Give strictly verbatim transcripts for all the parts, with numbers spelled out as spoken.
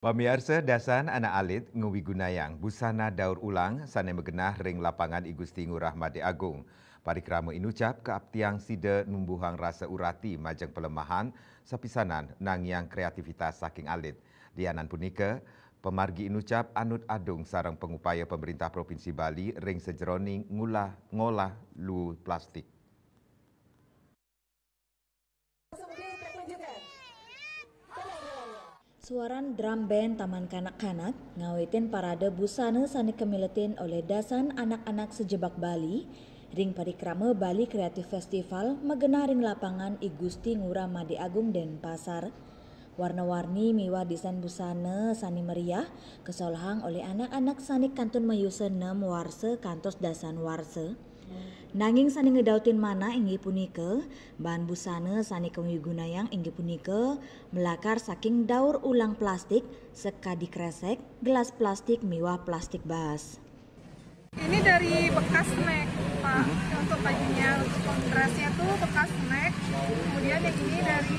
Pamiarsa, dasan anak alit ngwigunayang busana daur ulang sane magenah ring Lapangan I Gusti Ngurah Made Agung. Parikrama inucap kaaptiang sida numbuhang rasa urati majeng palemahan, sapisanan nangiang kreativitas saking alit. Lianan punika, pamargi inucap anut adung sareng pangupaya Pemerintah Provinsi Bali ring sajeroning ngulah ngolah luu plastik. Suaran drum band Taman Kanak-kanak ngawitin parade busana sane kamiletin olih dasan anak-anak sajebag Bali ring parikrama Bali Creative Festival magenah ring Lapangan I Gusti Ngurah Made Agung, Denpasar. Warna-warni miwah desain busana sane meriah kasolahang olih anak-anak sane kantun mayusa nem warsa kantos dasan warsa. Nanging sane ngedautin manah inggih punika, bahan busana sane kamigunayang inggih punika malakar saking daur ulang plastik, sekadi kresek, gelas plastik miwah plastik baas. Ini dari bekas snack, Pak, untuk bajunya, untuk dressnya tuh bekas snack, kemudian yang ini dari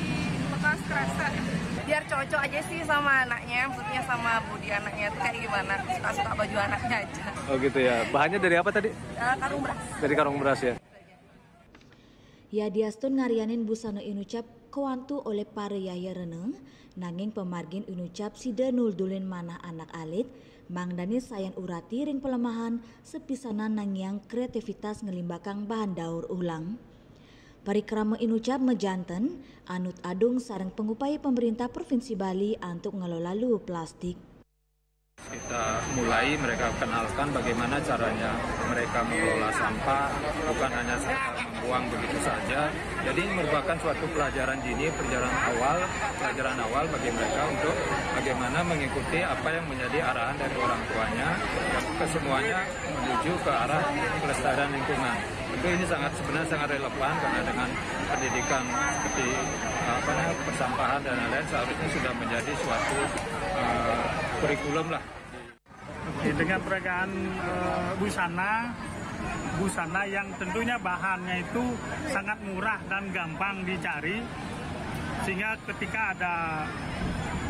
bekas kresek. Biar cocok aja sih sama anaknya, maksudnya sama body anaknya tuh kayak gimana, suka-suka baju anaknya aja. Oh gitu ya. Bahannya dari apa tadi? Eh, karung beras. Dari karung beras ya. Yadiastun ngaryanin busana inucap kawantu olih para yahya rena, nanging pamargin inucap sida nuldulin manah anak alit, mangdane sayan urati ring palemahan, sapisanan nangiang kreativitas nglimbakang bahan daur ulang. Parikrama inucap majanten anut adung sareng pangupaya Pemerintah Provinsi Bali antuk ngelola luu plastik. Kita mulai mereka kenalkan bagaimana caranya mereka mengelola sampah, bukan hanya sekedar membuang begitu saja. Jadi ini merupakan suatu pelajaran dini, pelajaran awal, pelajaran awal bagi mereka untuk bagaimana mengikuti apa yang menjadi arahan dari orang tuanya, dan kesemuanya menuju ke arah kelestarian lingkungan. Tentu ini sangat, sebenarnya sangat relevan karena dengan pendidikan seperti apa namanya, persampahan dan lain-lain seharusnya sudah menjadi suatu eh, kurikulum lah. Oke, dengan peragaan eh, busana, busana yang tentunya bahannya itu sangat murah dan gampang dicari, sehingga ketika ada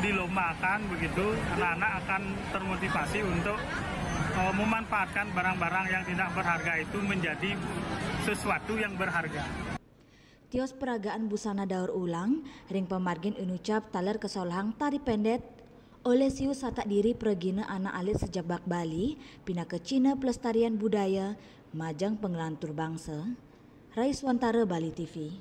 dilombakan begitu, anak-anak akan termotivasi untuk eh, memanfaatkan barang-barang yang tidak berharga itu menjadi sesuatu yang berharga. Tios peragaan busana daur ulang ring pamargin inucap taler kasolahang tari pendet olih siu satak diri pragina anak alit sajebag Bali pinaka cihna pelestarian budaya majeng panglantur bangsa. Rai Swantara, Bali T V.